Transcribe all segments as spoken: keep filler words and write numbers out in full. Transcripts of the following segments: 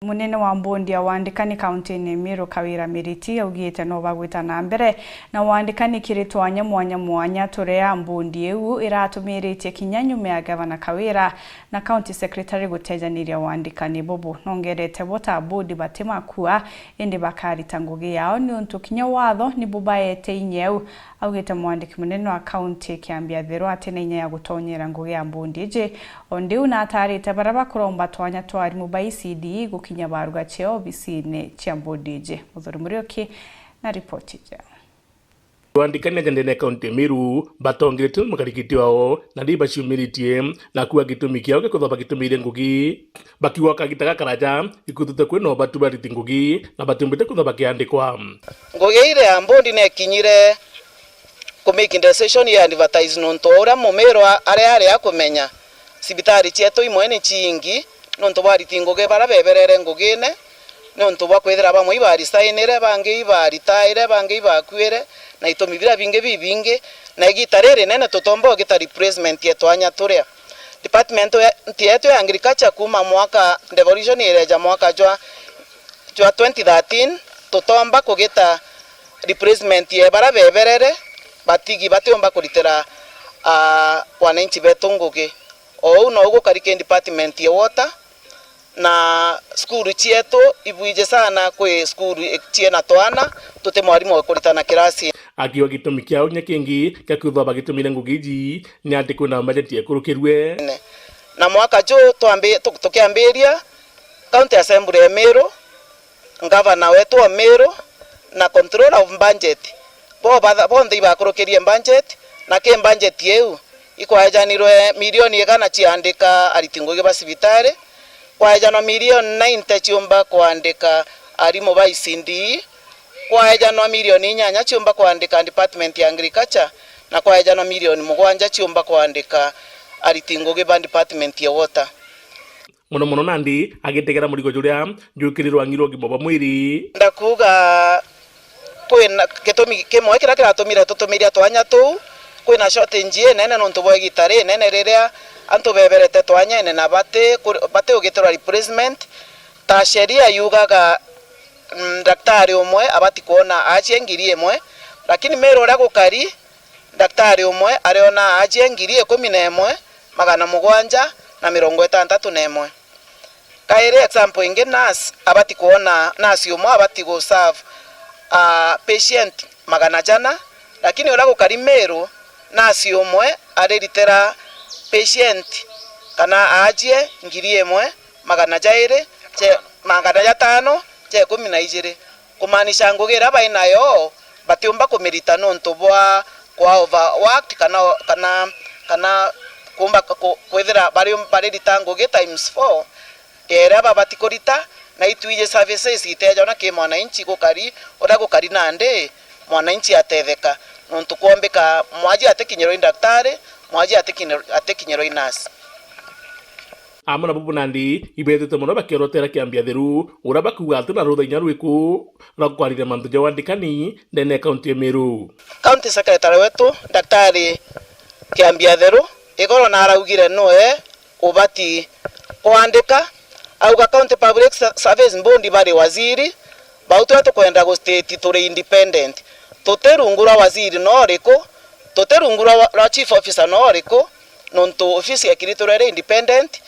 Munene wa mbondi ya wandikani kaunti-ini Meru, Kawira Miriti, augite no bagwita na mbere na wandikani kiri twanya mwanya mwanya turia mbondi iu iratumiritie kinya nyuma ya Gavana Kawira na County Secretary gutejaniria wandikani bubu. Nongerete bo ta bodi batimakua, indi bakarita ngugi yao niuntu kinya watho nibubaete inya iu. Augite mwandiki munene wa kaunti Kiambi Atheru ati na inya ya gutonyera ngugi ya mbondi iji, o ndiu na atarite baria bakuromba twanya twa arimu ba E C D E gukinya baruga ciao obisine cia mbondi iji. Muthuri Muriuki na ripoti iji. Andikani aja ndene ya kaunti ya Meru batongeretwe makarikiti ao na ndi baciumiritie na kuuga gitumi kiao gia kwithwa bagitumire ngugi, bakiuga kagita gakaraja ikutute kwina ubatu bariti ngugi na batiumbite kwithwa bakiandikwa. Ngugi iria ya mbondi nekinyire ku make decision ya advertise nontu o uria mumirwa aria ari akumenya, cibitari cietu imwe ni ciingi nontu bwa ariti ngugi baria beberere ngugine, nontu bwa kwithira bamwe ibarisainire, bangi ibaritaire, bangi ibakuire, na itumi biria bingi bibingi. Na igita riri rinene tutomba ugita replacement ya twanya turia. Department ya, yetu ya agriculture kuuma mwaka devolution ireja mwaka jwa, jwa twenty thirteen, tutomba kugita replacement ya baria beberere, batigi batiumba kuritira, ah, wananchi betu ngugi. O uu nou gukari ki department ya water, na cukuru cietu ibwiji sana, kwi cukuru ciina twana tuti mwarimu wa kuritana kirasi. Akiuga gitumi kiao kinya kingi kia kwithwa bagitumire ngugi iji ni ati kwina mbajeti ikurukirue. Na mwaka juu twambi-, tu-, tukiambiria, County Assembly ya Meru, Ngavana wetu wa Meru na Controller of Budget, bo batha-, bonthe ibakurukirie budget, na ki budget iu ikwaejanirwe milioni igana ciandika ariti ngugi ba cibitari, kwaejanwa milioni ninety ciumba kwandika arimu ba E C D E, kwaejanwa milioni inyanya ciumba kwandika department ya agriculture, na kwaejanwa milioni mugwanja ciumba kwandika ariti ngugi ba department ya water. Mono mono nandi agitegera murigo juria jwikirirwe ang'i rwa ugima bwa mwiri. Ndakuuga kwina gitumi kimwe kiria kiratumire tutumiria twanya tuu, kwina shortage inene nontu bwa igita rinene riria antu beberete twanyene na bati kuri-, bati ugitirwa replacement. Ta sheria yugaga, mm, ndaktari umwe abati kwona aajie ngiri imwe, lakini Meru uria gukari, ndaktari umwe ariona aajie ngiri ikumi na imwe, magana mugwanja na mirongo itantatu na imwe. Kairi example ingi, nurse abati kwona, nurse umwe abati gu serve, ah, patient magana jana, lakini uria gukari Meru, nurse umwe ariritira patient kana aajie ngiri imwe magana jairi, je-, magana jatano ja ikumi na ijiri. Kumaanisha ngugi iria bai nayo batiumba kumirita nontu bwa kwa overworked kana, kana, kana kumba ku-, kwithira bari, baririta ngugi times four ya iria babati kurita, na itwiji services itejana ki mwananchi gukari, uria gukari nandi mwananchi atetheka, nontu kwombika mwaji atikinyirwa i ndaktari, mwaji atikinyirwa, atikinyirwa i nurse. Amwe na bubu nandi ibethite mono bakiorotera Kiambi Atheru, uria bakuuga ati na rutha inya rwiku rwa kwariria mantu ja wandikani ndene ya kaunti ya Meru. County Secretary wetu, Daktari Kiambi Atheru, igoro naraugire nue ubati kwandika, auga County Public Ser-, Service Board bari waziri, bau twe tukwenda gu state turi independent. Tuti rungu rwa waziri no uriku, tuti rungu rwa, rwa chief officer no uriku, nontu ofisi yekiritwe iri independent.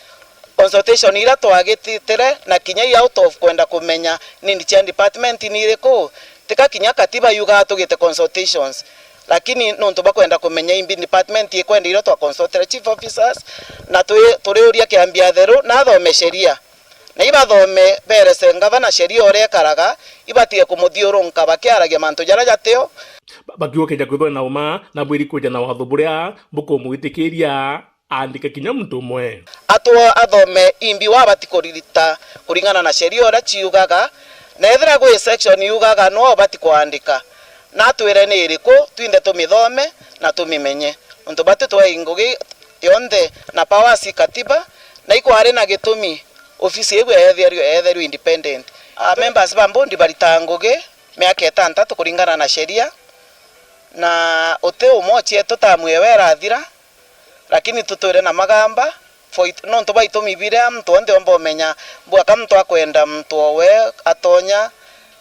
Consultation iria twagititire na kinya i out of kwenda kumenya need cia department ni iriku, tika kinya katiba yugaga tugite consultations, lakini nontu bakwenda kumenya imbi department ikwenda iria twa consultire chief officers, na twi-, turiuria Kiambi Atheru nathome sheria. Na ibathome, berese ngavana sheria uria ikaraga, ibatige kumuthiurunka bakiaragia mantu jaria jatio. Ba-, bakiuga keja kwithwa na uma na bwiri kwija na watho buria bukumwitikiria aandike kinya muntu umwe. Atwo athome imbi wabati kuririta kuringana na sheria uria ciugaga, na ethira gwi section yugaga no ubati kuandika, na atwire ni iriku, twinthe tumithome na tumimenye. Nontu bati twai ngugi yonthe na powers i katiba, na ikwari na gitumi ofisi iu eetherue, eetherue independent. A members ba board baritaa ngugi miaka itantatu kuringana na sheria, na uti umwe ocietu tamu ewe irathira, lakini tutwire na magamba, For it-, nontu bwa itumi biria muntu onthe omba umenya, mbwaka muntu akwenda muntu owe atonya,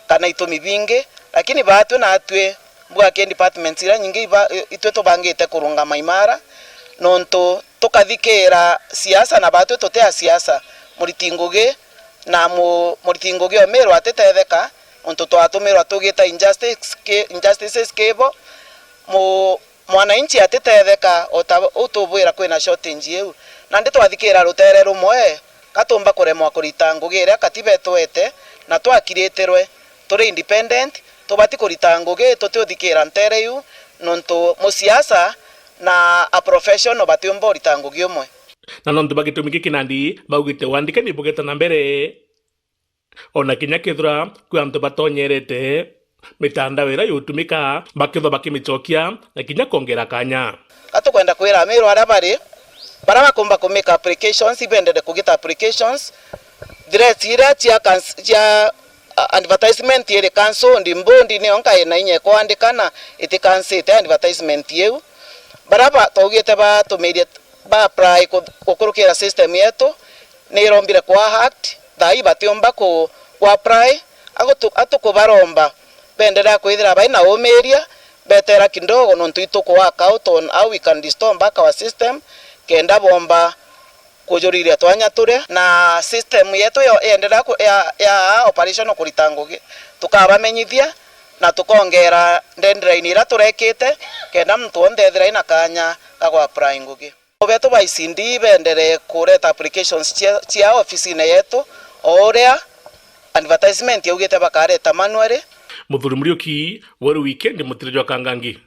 kana itumi bingi, lakini baatwi naatwi mbwake departments iria nyingi iba-, itwi tubangite kurungama imara, nontu tukathikira siasa na baatwi tuti a siasa. Muriti ngugi na mu-, muriti ngugi omirwa atitetheka, nontu twatumirwa tugita injustice ki-, injustices kibo. Mu-, Mwananchi atitetheka o ta u tubwira kwina shortage iu. Nandi twathikira rutere rumwe, ka tumba kuremwa kurita ngugi iria katiba itwete, na twakiritirwe turi independent, tubati kurita ngugi tutiuthikira ntere iu, nontu musiasa na a professional batiumba urita ngugi umwe. Na nontu bwa gitumi giki nandi baugite wandikani bugeta na mbere. Ona kinya kethira kwi antu batonyerete, mitandao iria yutumika bakethwa bakimicokia na kinya kwongera kanya. Ka tukwenda kwira amirwa aria bari, baria bakumba kumake applications, ibendere kugita applications, threats iria cia cans-, cia, a-, advertisement iri cancelled, mbundi niyo nkai na inya ikwandikana itikansite advertisement iu. Baria ba-, twaugite batumirie ba apply ku-, gukurukira system yetu, ni irombire kwa hacked, thaa ii batiumba ku, ku apply, agutu-, atukubaromba, benderea kwithira bai na umiria, betera kidogo, nontu ituku work out on how we can restore back our system, kenda bomba kujuriria twanya turia, na system yetu yo-, yenderea ku-, ya, ya operation kurita ngugi, tukabamenyithia na tukongera deadline iria turekite, kenda muntu onthe ethira ina kanya ka ku apply ngugi. Betu ba E C D benderee kureta applications cia, cia ofisine yetu, o uria advertisement yaugite bakareta manually. Muthuri Muriuki, Weru Weekend, Mutiri jwa Kangangi.